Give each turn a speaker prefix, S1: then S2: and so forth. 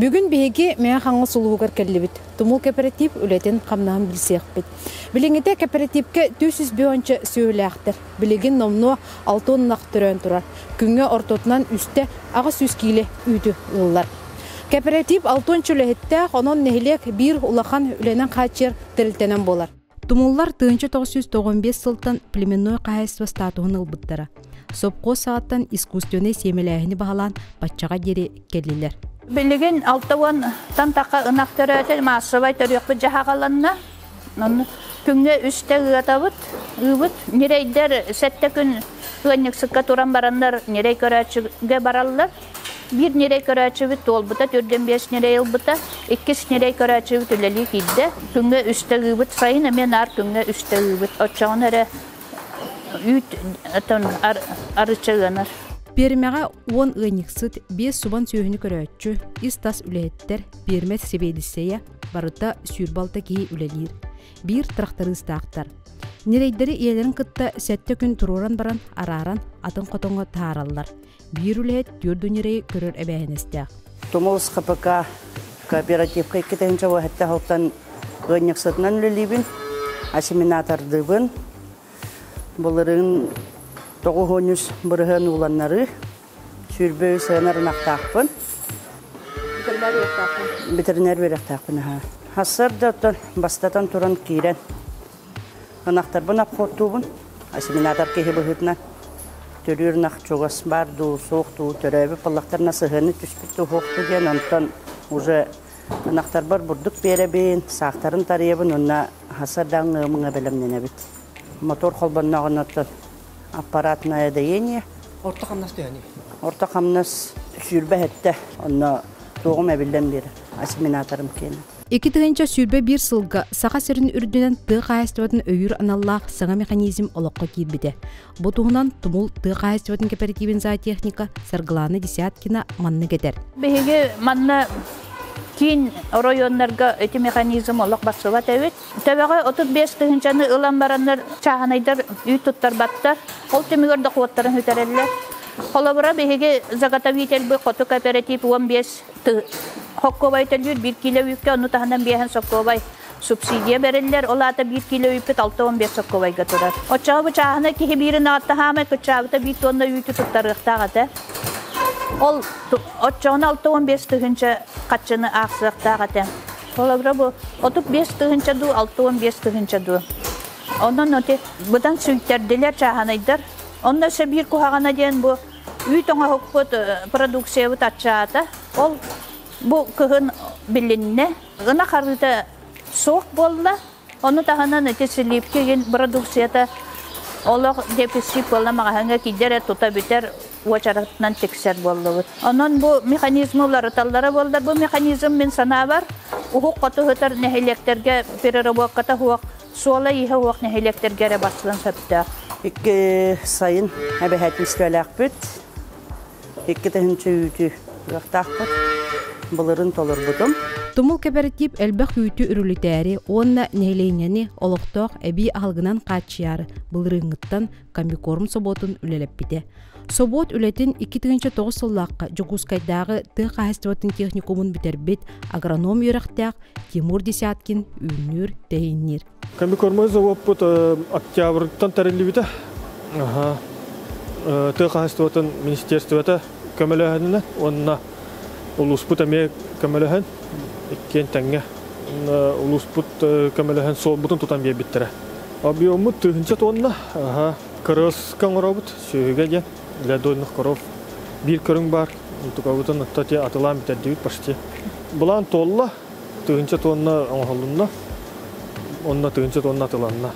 S1: Бүгүн биһиги Мэҥэ Хаҥалас улууһугар кэллибит. Тумул кэпэрэтиип үлэтин хамнаһын билсиэхпит. Билиҥҥитэ кэпэрэтиипкэ 405 сүөһүлээхтэр. Билигин номнуо 60 ынах төрөөн турар. Күҥҥэ ортотунан үстэ 800 киилэ үүтү ыллар. Кэпэрэтиип 60 үлэһиттээх, онон нэһилиэк биир улахан үлэнэн хааччыйар тэрилтэнэн буолар. Тумуллар 1995 сылтан племенной хаһаайыстыба статуһун ылбыттара. Сопхуос саҕаттан искусственнай сиэмэлээһини баһылаан баччаҕа диэри кэллилэр.
S2: Билигин 60-тан таха ынах төрөөтө, маассабай төрүөхпүт дьаһаҕаланна. Онно күҥҥэ үстэ ыатабыт, ыыбыт. Ньирэйдэр сэттэ күн ыанньыксыкка туран бараннар ньирэй көрөөччүгэ бараллар. Биир ньирэй көрөөччүбүт туолбута, төрдүн биэс ньирэй ылбыта. Иккис ньирэй көрөөччүбүт үлэлии киирдэ. Күҥҥэ үстэ ыыбыт, сайын эмиэ наар күҥҥэ үстэ ыыбыт. Оччоҕуна эрэ үүт отон арыча ыанар.
S1: Пиэрмэҕэ 10 ыанньыксыт, биэс субан сүөһүнү көрөөччү, ис-тас үлэһиттэр, пиэрмэ сэбиэдиссэйэ, барыта 26 киһи үлэлиир. Биир тырахтарыыстаахтар. Ньирэйдэри ийэлэрин кытта сэттэ күн туруоран баран арааран атын хотоҥҥо таһаараллар. Биир үлэһит түөрт ньирэйи көрөр эбээһинэстээх.
S3: Тумул СХПК кооперативка 2 тыһыынча сылтан ыанньыксытынан үлэлиибин, осеменатордыыбын. Былырыын 93% ууланнарыы, 23 ыанар ынахтаахпын. Ветеринар үөрэхтаахпын аха. Хассарда оттон бастатан туран киирэн ынахтарбын обходтуубун, осеменатор киһи быһыытынан төрүүр ынах чугас баар дуу, суох дуу, төрөөбүт буоллахтарына сыһыаны түспүт дуу, суох дуу диэн, онтон уже ынахтарбар бурдук биэрэбин, саахтарын тарыйабын уонна хасардаан ыамыҥа бэлэмнэнэбит. Мотор холбонноҕун оттон аппаратное доение.
S4: Орто хамнас төһөнүй?
S3: Орто хамнас 27, онно туоҕум эбиллэн биэрэр, осеменаторым киэнэ.
S1: 2021 сылга Саха сирин үрдүнэн тыа хаһаайыстыбатын өйүүр аналлаах саҥа механизм олоххо киирбитэ. Бу туһунан Тумул тыа хаһаайыстыбатын кооперативин зоотехника Саргылана Десяткина маннык этэр.
S2: Биһиги манна киин оройуоннарга ити механизм олох барсыбат эбит. Төбөҕө 35 тыһыынчаны ылан бараннар чааһынайдар үүт туттарбаттар. Ол түмүгэр дохуоттарын сүтэрэллэр. Холобура, биһиги заготовитель Хоту кооператив 15 соккуобай төлүүр 1 кило үүккэ, ону таһынан 5 соккуобай субсидия бериллер, ол аата 1 кило үүппүт 65 соккуобайга турар. Оччоҕо бу чааһынай киһи биирин ааттаһаамай кыччаабыта 1 тонна үүтү туттарыахтаах этэ. Ол оччоҕуна 65 тыһыынча хаччыны аахсыахтаах этэ. Холобура, бу 35 тыһыынча дуу, 65 тыһыынча дуу. Онон оти быдан сүйтэрдилэр чааһынайдар. Онно өссө биир куһаҕана диэн бу үүт оҥоһукпут продукциябыт аччаата. Ол бу кыһын билиннэ. Ынах арыыта суох буолла. Ону таһынан ити сливки игин продукцията олох дефицит буолла, маҕаһыыҥҥа киирдэр тута бүтэр, уочаратынан тиксэр буоллубут. Онон бу механизмы уларыталлара буоллар, бу механизм мин санаабар уһук хоту сытар нэһилиэктэргэ, переработката суох, суола иһэ суох нэһилиэктэргэ эрэ барсыан сөптөөх.
S3: Икки сайын эбэһээтинствэлээхпит, 2 тыһыынча үүтү ыахтаахпыт, былырын толорбутум.
S1: Тумул кооператив элбэх үүтү үрүлүтээри уонна нэһилиэнньэни олохтоох эбии аһылыгынан хааччыйаары былырыыҥҥыттан комбикорм собуотун үлэлэппитэ. Собуот үлэтин 2009 сыллаахха Дьокуускайдааҕы тыа хаһаайыстыбатын техникумун бүтэрбит агроном үөрэхтээх Тимур Десяткин үүннүүр тэһиинниир.
S5: Комбикормовой заводпут октябрьтан тэриллибитэ. Тыа хаһаайыстыбатын министерствота көмөлөһөнүнэ уонна улууспут эмиэ көмөлөһөн, иккиэн тэҥҥэ улууспут көмөлөһөн суолбутун тутан биэрбиттэрэ. Объеммут 1000 тонна, кырыска оҥоробут, сүөһүгэ диэн, для дойных коров биир көрүҥ бар, тукабытын оттоти атылаан бүтэрдибит почти. Былаан туолла, 1000 тонна оҥоһулунна, онно 1000 тонна атыланна.